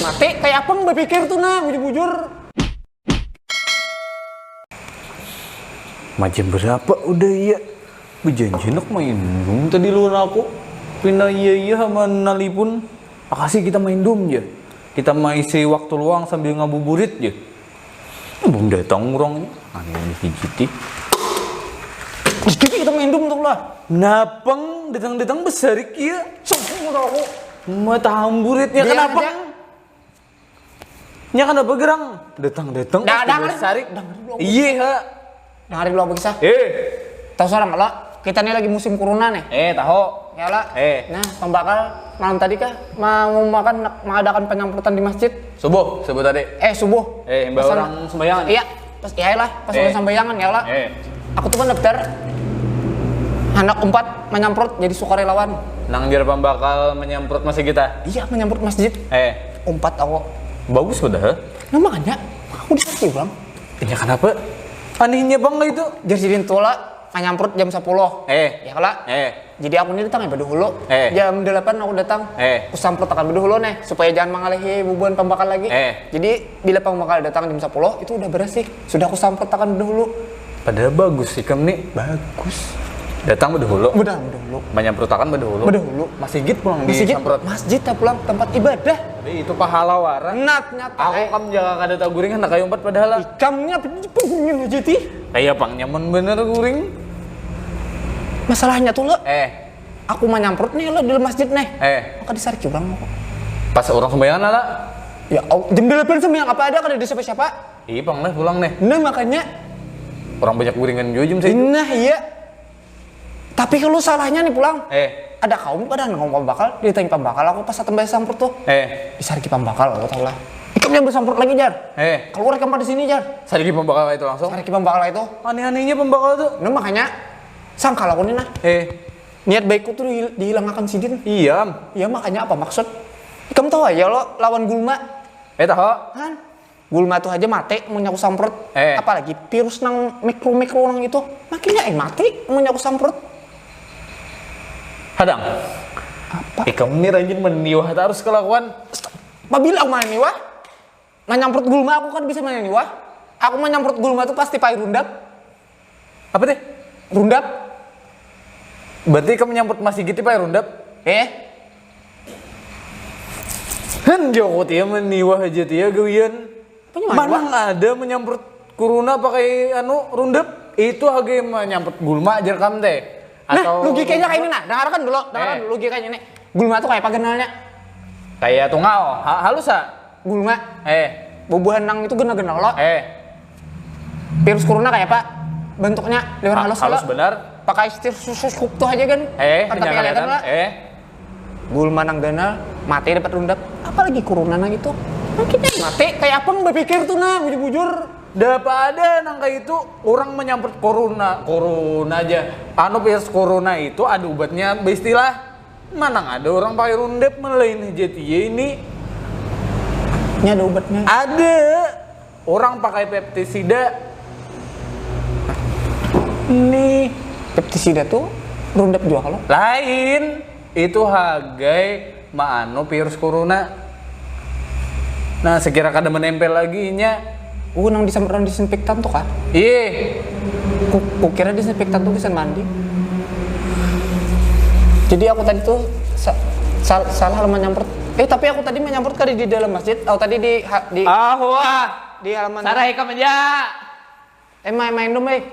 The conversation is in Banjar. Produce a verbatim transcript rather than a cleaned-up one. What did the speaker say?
Mati kayak apa bapikir tuh nah, bujur-bujur. Macam berapa udah iya? Bejanji nak main dum tadi luar aku. Pina iya iya sama nalipun. Makasih kita main dum ya. Kita maisi waktu luang sambil ngabuburit ya. Belum datang orangnya. Aneh hijiti. Sedikit kita main dum tuh lah. Napang datang-datang besarik ya. Sempurna aku. Mata hamburitnya kenapa? Nya kan apa gerang? Datang-datang. Dah, dah, sarik. Iya, ha. Dengarin dulu aku kisah. Eh. Tahu seorang kalau kita ini lagi musim corona nih. Eh, tahu. Ya lah. Eh. Nah, pembakal malam tadi kah mau makan mengadakan penyamprotan di masjid. Subuh, subuh tadi. Eh, subuh. Eh, mbak orang sembayangan. Iya, pas iya lah, pas eh. Orang sembayangan ya lah. Eh. Aku tuh kan daftar anak empat menyamprot jadi sukarelawan. Nang jar pembakal menyamprot masih kita. Iya, menyamprot masjid. Eh. Umpat aku. Bagus padahal. Nah makanya aku disakiti bang. Ini kenapa? Anehnya bang itu. Jadi sidin tuh lah nganyamprut jam sepuluh. Eh. Ya kala. Eh. Jadi aku ini datang ya dahulu. Eh. Jam delapan aku datang. Eh. Aku samprut akan dahulu nih supaya jangan mengalihi bubuhan pembakal lagi. Eh. Jadi bila pembakal datang jam sepuluh itu udah bersih. Sudah aku samprut akan dahulu. Padahal bagus sih kamu nih. Bagus. Datang bedahulu. Bedahulu. Menyamprutakan bedahulu. Bedahulu. Masigit pulang di Masigit, samprot. Masjid tak pulang tempat ibadah. Jadi itu pahala wara. Nat nyata. Aku eh. Kam jaga kada tahu guring hendak kayu empat padahal. Ikam ni apa jadi guring aja ti? Kayak pang nyaman bener guring. Masalahnya tuh lo. Eh. Aku menyamprot nih lo di masjid nih. Eh. Maka disariki orang aku. Pas orang sembayangan lah. Ya, jam delapan sembahyang apa ada kada ada siapa-siapa. Iya pang lah pulang nih. Nah makanya. Orang banyak guringan juga jam saya. Nah iya. Tapi kalau salahnya nih pulang. Eh. Ada kaum kada nang pambakal, ditangi pambakal aku pas tembak sampur tuh. Eh. Disariki pambakal aku tahu lah. Ikam yang bersampur lagi jar. Eh. Keluar ikam pada sini jar. Sariki pambakal itu langsung. Sariki pambakal itu. Aneh-anehnya pambakal tuh. Nah makanya sangkal aku nih nah. Eh. Niat baikku tuh dihilangakan sidin. Iya. Iya makanya apa maksud? Ikam tahu aja lo lawan gulma. Eh tahu. Kan? Gulma tuh aja mati mun aku samprot. Eh. Apalagi virus nang mikro-mikro nang itu. Makinnya eh mati mun aku samprot. Hadang. Apa? Ikam ini rajin meniwah harus kelakuan. Pabila aku mana niwah? Manyamprot gulma aku kan bisa mana niwah. Aku manyamprot gulma tuh pasti pakai rundap. Apa teh? Rundap. Berarti kamu nyamprot masih gitu pakai rundap? Eh? Hen joko tia meniwah aja tia gawian. Mana ada menyamprot corona pakai anu rundap? Itu haga menyamprot gulma ajar kam teh. Nah, logikanya kayak ini nah. Dengarkan dulu, dengarkan eh. Dulu logikanya ini. Gulma tuh kayak apa kenalnya? Kayak tungau, ha halus ha. Gulma. Eh. Bubuhan nang itu gena-gena lo. Eh. Virus corona kayak apa? Bentuknya liwar halus halus benar. Pakai stir susu tuh aja kan. Eh, tapi kelihatan lah. Eh. Gulma nang ganal mati dapat rundap. Apalagi corona nang itu. Mungkin mati kayak apa berpikir tuh nah bujur-bujur. Dah apa ada nang kayak itu orang menyamprot corona, corona aja. Anu virus corona itu ada obatnya beristilah. Manang ada orang pakai rundep melain hijat iya ini. Ini ada obatnya. Ada. Orang pakai peptisida. Nih. Peptisida tuh rundep juga kalau? Lain. Itu hagai maanu virus corona. Nah, sekira kada menempel lagi inya. Uh, nang disemprot disinfektan tuh kah? Ih. Ku, kukira disinfektan tuh bisa mandi. Jadi aku tadi tuh sa, sal, salah menyamprot. Eh, tapi aku tadi menyamprot kali di dalam masjid. Oh, tadi di di Ah, wah. Di halaman. Sarai kamu aja. Eh, main, main dong, eh.